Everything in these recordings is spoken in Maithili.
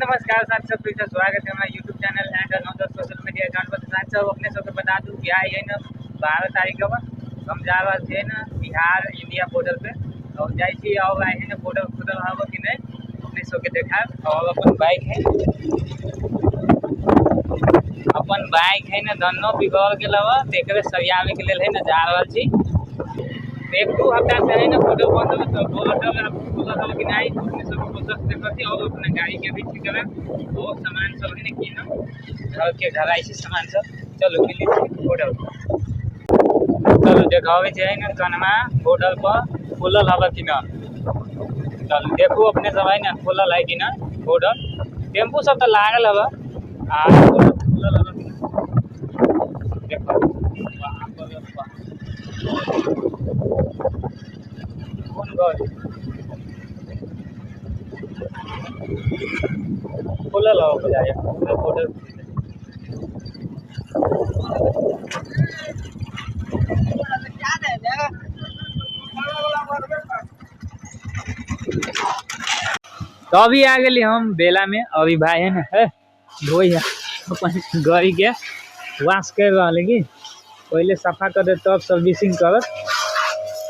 नमस्कार साथ सब फिर से स्वागत है हमारे YouTube channel and another social media account पर। साथ सब अपने सबके बता दूं कि आई है ना 12 तारीख के हम जा रहा थे ना बिहार इंडिया बॉर्डर पे और जाइ छी और आई है ना बॉर्डर खुदल हब कि नहीं अपने सबके देखा। और अपन बाइक है, अपन बाइक है ना दोनों बिगड़ गेल हब, एकरे सरियावे के लेल है ना जा रहल छी। एक दू हफ्ता से है ना बॉर्डर बंद हो तो बॉर्डर खुलल हब कि नहीं अपने सब प्रोसेस देखै छी। और अपने गाड़ी के भी ठीक करब और सामान सब है ना कीनब, घर के घर आई छी सामान सब। चलो मिली बॉर्डर, चलो देखाबै छै ना कनमा बॉर्डर पर खुलल हब कि ना। चलो देखू अपने सब है ना खुलल है कि ना बॉर्डर। टेम्पू सब तो लागल हब आ बॉर्डर खुलल हब कि ना। देखो वहाँ पर कौन गाड़ी खुलल हब बजाय बॉर्डर। तो अभी आ गए हम बेला में। अभी भाई है ना है धोई है अपन गाड़ी के वाश कर रहा है कि पहले सफा कर दे तब सर्विसिंग करत।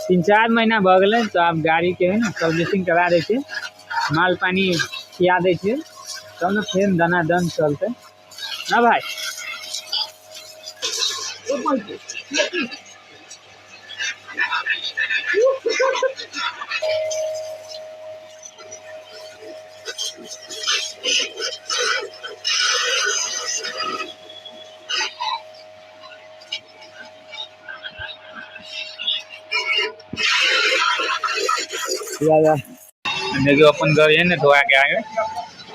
3-4 महीना भऽ गेलै तो आब गाड़ी के है ना सर्विसिंग करा दै छै, माल पानी खिया दै छै तब ने फेर दनादन चलतै ना भाई। देखियो अपन गाड़ी है ना धोआ के आगे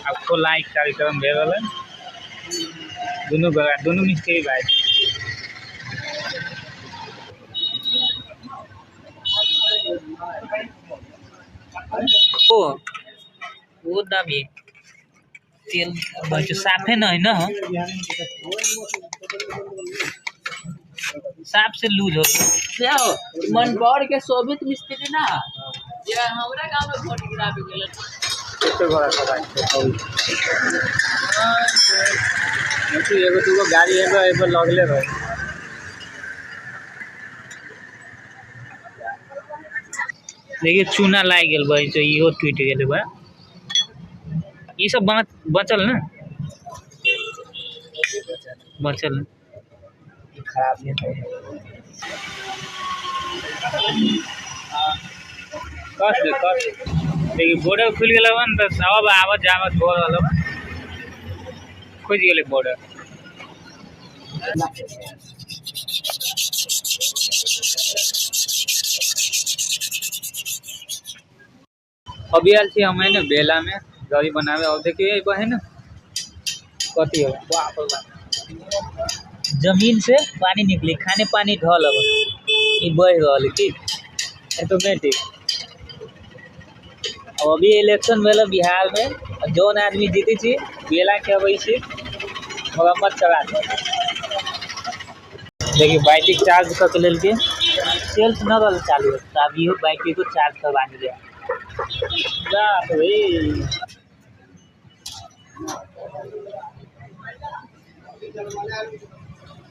अब खोलाई कार्यक्रम भेल रहलै। दुनू गाड़ी दुनू मिस्त्री भाई। ओ दाबी तेल बच्चो साफे न है ना, साफ से लूज हो जाओ। मन बढ़ के शोभित मिस्त्री ना ये हमरा गांव में वोट गिरावे गेल। तो बड़ा सा भाई तो एगो दूगो गाड़ी एगो एगो लगले रहे। देखिए चूना लाग गेल बा, तो इहो टूट गेल बा। ई सब बचल ना, बचल ना, खराब नहीं है। कस दे कस। देखिए बॉर्डर खुल गेल बा न, तो सब आवत जावत हो रहल बा। खुल गेलै बॉर्डर। अभी आयल छी हम है ना बेला में गाड़ी बनावे। और देखिए एगो है ना कथी है, बाप रे बाप, जमीन से पानी निकली, खाने पानी ढल अब ई बह रहल की ऑटोमेटिक। और अभी इलेक्शन भेल बिहार में, जौन आदमी जीते छी बेला के अबै छी मरम्मत करा दे। देखिए बाइक चार्ज कऽ के लेलकै, सेल्फ न रहल चालू, तो अब इहो बाइक को चार्ज करवा दिया। बाप रे,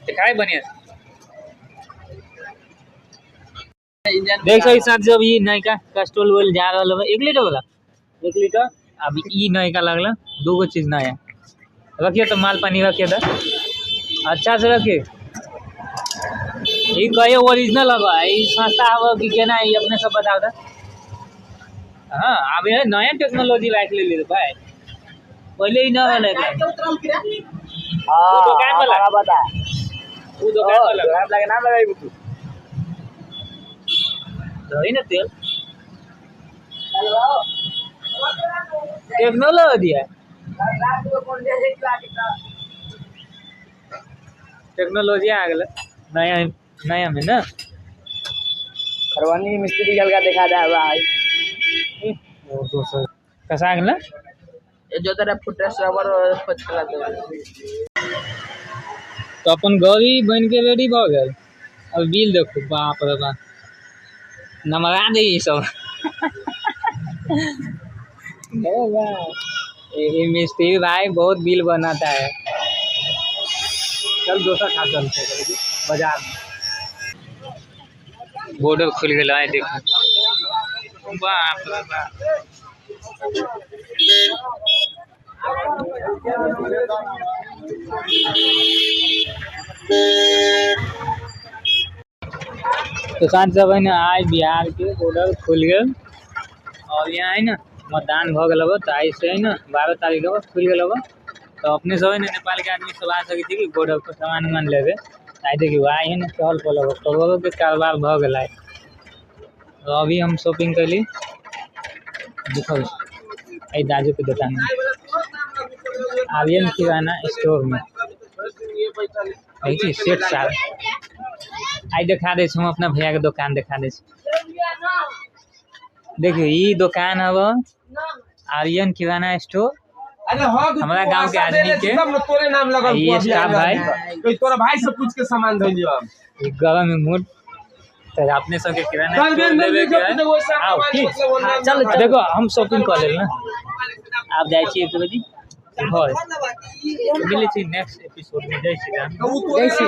दिखाई बढ़िया से। देख सही साथ जब ई नयका कैस्ट्रोल ऑयल जा रहल है 1 लीटर वाला, 1 लीटर अब ई नयका लगल, दूगो चीज नया रखिए तो माल पानी रखिए तो अच्छा से रखिए। ई कहियो ओरिजिनल हब, ई सस्ता हब कि केना, ई अपने सब बताओ तो। हाँ अब ये नया टेक्नोलॉजी राख ले ली भाई, पहले ही न रहले। हां दुकान वाला बता, वो दुकान वाला दुकान लगे नाम लगाई तू रही ना तेल टेक्नोलॉजी है, टेक्नोलॉजी आ गेल नया नया में ना। खरवानी मिस्त्री गल का देखा दे भाई। और दोसर कसा गेल ना? ये जो तेरा फुटरेस्ट रबर और पचकला दे। तो अपन गाड़ी बन के रेडी भ गेल। अब बिल देखो, बाप रे बाप, नमरा दे ई सब। ओ वाह। ये मिस्त्री भाई बहुत बिल बनाता है। चल दोसर खा चलते हैं बाजार में। बॉर्डर खुल गया है देखो। बाप रे बाप। तो साथ सब है ना आज बिहार के बॉर्डर खुल गए और यहाँ है ना मतदान भ गल तो आई से है ना 12 तारीख के खुल गल। तो अपने सब है ना नेपाल के आदमी सब आ सके कि बॉर्डर पर सामान उमान लेवे। आई देखिए आई है ना चहल पहल हो करोड़ों के कारोबार भ गल है। तो अभी हम शॉपिंग कैली देखो आई दाजू के दुकान में आर्यन किराना स्टोर में देखिए सेठ साहब आई देखा दे हम अपना भैया के दुकान देखा दे। देखिए ये दुकान हव आर्यन किराना स्टोर। अरे हाँ, हमारा गांव के आदमी के तोरे नाम लगल ये स्टाफ भाई। कोई तोरा भाई से पूछ के सामान धइलियो हम। ये गरम में मूड तो अपने सबके किराना चल, स्टोर चल, लेवे के है। चल, चल, आओ, चल, ठीक। चल, चल, देखो हम शॉपिंग कर लेल ना। आप जाइ छी 1 बजे घर। मिलै छी नेक्स्ट एपिसोड में। जय श्री राम। तो उ तोरे जय श्री